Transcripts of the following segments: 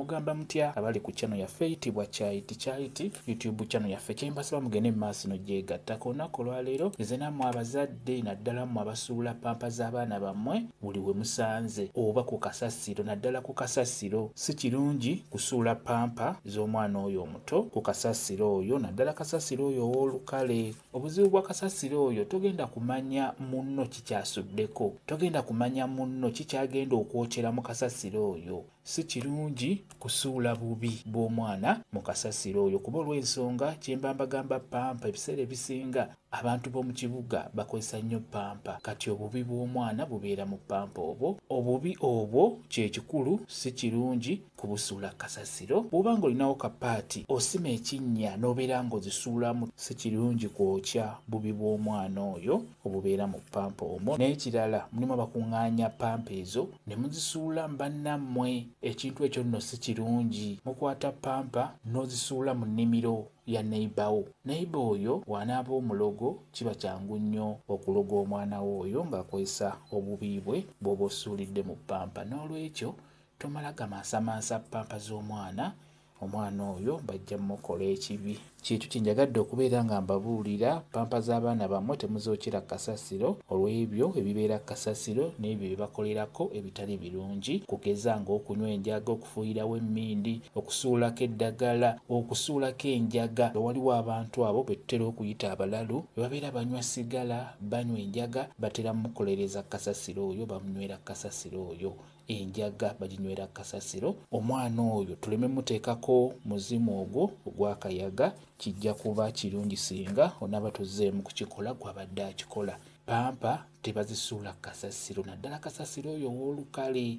Mugamba mutya abali ku channel yaffe eyitibwa Kyayiti Kyayiti YouTube channel yaffe? Kyembasaba mugende mu maaso n'ogyegattako. Olunaku olwaleero nze nammwe abazadde, naddala mmwe abasuula pampa z'abaana bammwe buli we musanze oba ku kasasiro, naddala ku kasasiro. Si kirungi kusuula pampa z'omwana oyo omuto ku kasasiro oyo, naddala kasasiro oyo ow'olukale. Obuzibu bwa kasasiro oyo, togenda kumanya munno kikyasuddeko, togenda kumanya munno kikyagenda okwokyera mu kasasiro oyo. Si kirungi kusuula bubi bw'omwana mu kasasiro oyo, kuba olw'ensonga kyemba mbagamba, pampa ebiseera ebisinga abantu b'omu kibuga bakozesa nnyo pampa. Kati obubi bw'omwana bubeera mu pampa obwo. Obubi obwo kyekikulu, si kirungi kubusuula kasasiro. Bw'oba ng'olinawo kapaati osima ekinnya n'obeera ng'ozisuulamu, si kirungi kwokya bubi bw'omwana oyo obubeera mu pampa omwo. N'ekirala, mulimu abakuŋŋaanya pampa ezo ne muzisuula bannammwe. Ekintu ekyo nno si kirungi. Mukwata pampa n'ozisuula mu nnimiro ya neighbour wo. Neighbour oyo bw'anaaba omulogo, kiba kyangu nnyo okuloga omwana wo oyo ng'akozesa obubi bwe bw'oba osuulidde mu pampa. N'olwekyo tomala gamansamansa pampa z'omwana. Omwana oyo bajja mmukola ekibi. Kyekyo kyenjagadde okubeera nga mbabuulira. Pampa z'abaana bammwe temuzookera kasasiro, olw'ebyo ebibeera kasasiro n'ebyo bye bakolerako ebitali birungi, kugeza ng'okunywa enjaga, okufuuyirawo emmindi, okusuulako eddagala, okusuulako enjaga. Waliwo abantu abo be tutera okuyita abalalu, bwe babeera banywa sigala, banywa enjaga, batera mukolereza kasasiro oyo, bamunywera kasasiro oyo, enjaga baginywera kasasiro. Omwana oyo tuleme muteekako muzimu ogwo ogw'akayaga. Kijja kuba kirungi singa onaaba tozzeemu kukikola gwabadde akikola. Pampa tebazisuula kasasiro, naddala kasasiro oyo ow'olukale.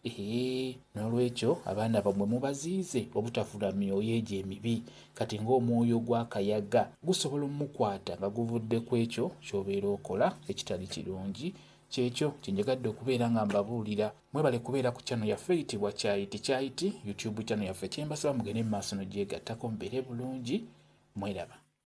Ee, n'olwekyo abaana bammwe mubaziize obutafuna myoyo egyo emibi. Kati ng'omwoyo gw'akayaga gusobola omukwata nga guvudde ku ekyo ky'obeera okola ekitali kirungi. Kyekyo kyenjagadde okubeera nga mbabuulira. Mwebale kubeera ku channel yaffe eyitibwa Kyayiti Kyayiti YouTube channel yaffe. Kyembasaba mugende mu maaso n'ogyegattako, mubeere bulungi, mweraba.